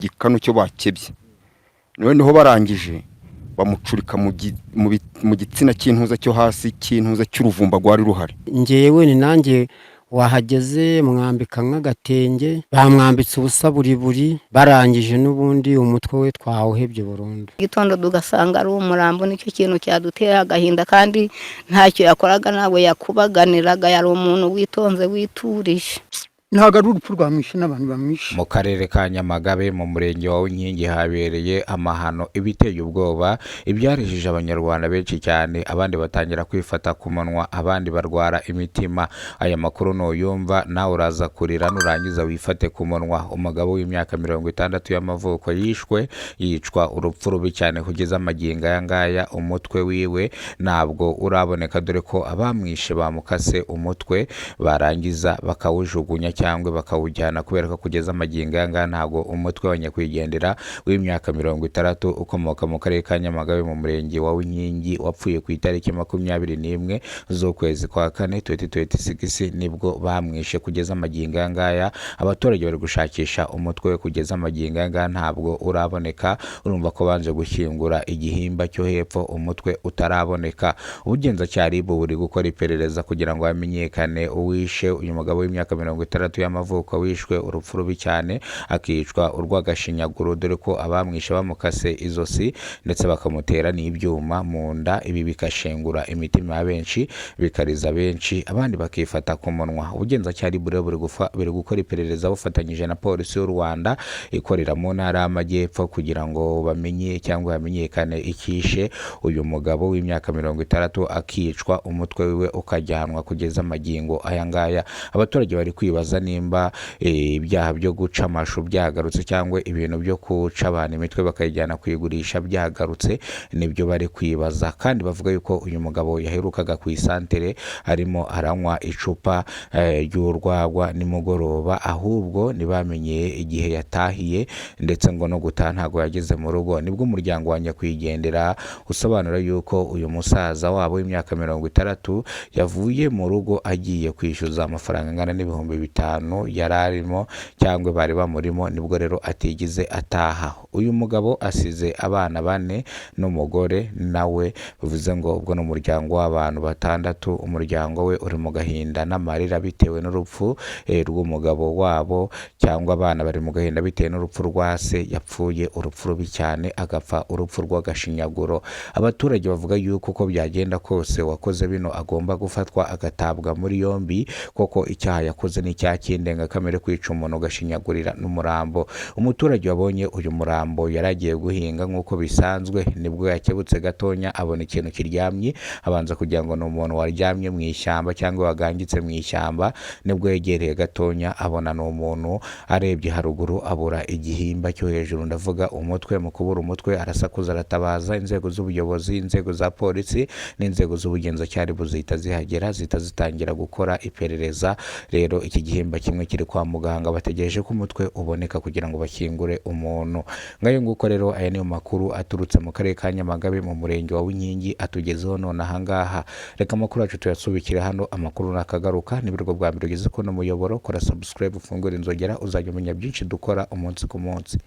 Gikanu cyo bakebye, noneho barangije bamucurika mu gitsina cy'intuza cyo hasi, cy'intuza cy'uruvumba rwari ruhari. Ngewe ni nanjye wahageze, mwambika nk'agatenge, bamwambitse ubusa buri buri, barangije n'ubundi umutwe we twawuhebye burundu. Gitondo tugasanga ari umurambo, nicyo kintu cyadutera agahinda, kandi ntacyo yakoraga, ntabwo yakubaganiraga, yari umuntu witonze, witurije. Ntabwo ari urupfu rwamwishe n'abantu bamwishe. Mu karere ka Nyamagabe, mu murenge wa Winkingi, habereye amahano ibiteye ubwoba, ibyarijije Abanyarwanda benshi cyane, abandi batangira kwifata ku munwa, abandi barwara imitima. Aya makuru nuyumva nawe uraza kurira, nurangiza wifate ku munwa. Umugabo w'imyaka 60 y'amavuko yishwe, yicwa urupfu rubi cyane. Kugeza amagingo aya ngaya umutwe wiwe ntabwo uraboneka, dore ko abamwishe bamukase umutwe barangiza bakawujugunya cyangwa bakawujyana, kubera ko kugeza amagingo aya ngaya ntabwo umutwe wa nyakwigendera w'imyaka 60 ukomoka mu karere ka Nyamagabe, mu murenge wa Winkingi, wapfuye ku itariki 21 z'ukwezi kwa kane 2026 nibwo bamwishe. Kugeza amagingo aya ngaya abaturage bari gushakisha umutwe we, kugeza amagingo aya ngaya ntabwo uraboneka. Urumva ko banje gushyingura igihimba cyo hepfo, umutwe utaraboneka. Ubugenzacyaha RIB buri gukora iperereza kugira ngo hamenyekane uwishe uyu mugabo w'imyaka 60 y'amavuko, wishwe urupfu rubi cyane, akicwa urw'agashinyaguro, dore ko abamwishe bamukase izosi ndetse bakamutera n'ibyuma mu nda. Ibi bigashengura imitima ya benshi, bikariza benshi, abandi bakifata ku munwa. Ubugenzacyaha RIB rero buri gukora iperereza bufatanyije na Polisi y'u Rwanda ikorera mu ntara y'Amajyepfo, kugira ngo bamenye cyangwa hamenyekane icyishe uyu mugabo w'imyaka 60, akicwa, umutwe wiwe ukajyanwa. Kugeza amagingo aya ngaya abaturage bari kwibaza nimba ibyaha byo guca amashu byagarutse, cyangwa ibintu byo guca abantu imitwe bakayijyana kuyigurisha byagarutse. Nibyo bari kwibaza. Kandi bavuga yuko uyu mugabo yaherukaga ku isantere arimo aranywa icupa ry'urwagwa nimugoroba, ahubwo ntibamenye igihe yatahiye, ndetse ngo no gutaha ntabwo yageze mu rugo. Nibwo umuryango wa nyakwigendera usobanura yuko uyu musaza wabo w'imyaka 60 yavuye mu rugo agiye kwishyuza amafaranga angana n'5,000 yari arimo cyangwa bari bamurimo, nibwo rero atigeze ataha. Uyu mugabo asize abana bane n'umugore nawe, bivuze ngo ubwo ni umuryango w'abantu batandatu. Umuryango we uri mu gahinda n'amarira bitewe n'urupfu rw'umugabo wabo, cyangwa abana bari mu gahinda bitewe n'urupfu rwa se, yapfuye urupfu rubi cyane, agapfa urupfu rw'agashinyaguro. Abaturage bavuga yuko uko byagenda kose uwakoze bino agomba gufatwa agatabwa muri yombi, koko icyaha yakoze ni icyaha cy'indengakamere, kwica umuntu ugashinyagurira n'umurambo. Umuturage wabonye uyu murambo yari agiye guhinga nk'uko bisanzwe, nibwo yakebutse gatonya abona ikintu kiryamye, abanza kugira ngo ni umuntu waryamye mu ishyamba cyangwa wagangitse mu ishyamba. Nibwo yegereye gatonya abona ni umuntu, arebye haruguru abura igihimba cyo hejuru, ndavuga umutwe. Mu kubura umutwe arasakuza, aratabaza inzego z'ubuyobozi, inzego za polisi n'inzego z'ubugenzacyaha zihita zihagera, zihita zitangira gukora iperereza. Rero iki gihimba kimwe kiri kwa muganga, bategereje ko umutwe uboneka kugira ngo bakingure umuntu. Ngayo nguko rero, aya niyo makuru aturutse mu karere ka Nyamagabe, mu murenge wa Winkingi, atugezeho none ahangaha. Reka amakuru yacu tuyasubikire hano, amakuru nakagaruka. Nibwo bwa mbere ugeze kuno muyoboro, kora subscribe, ufungure inzogera, uzajya umenya byinshi dukora umunsi ku munsi.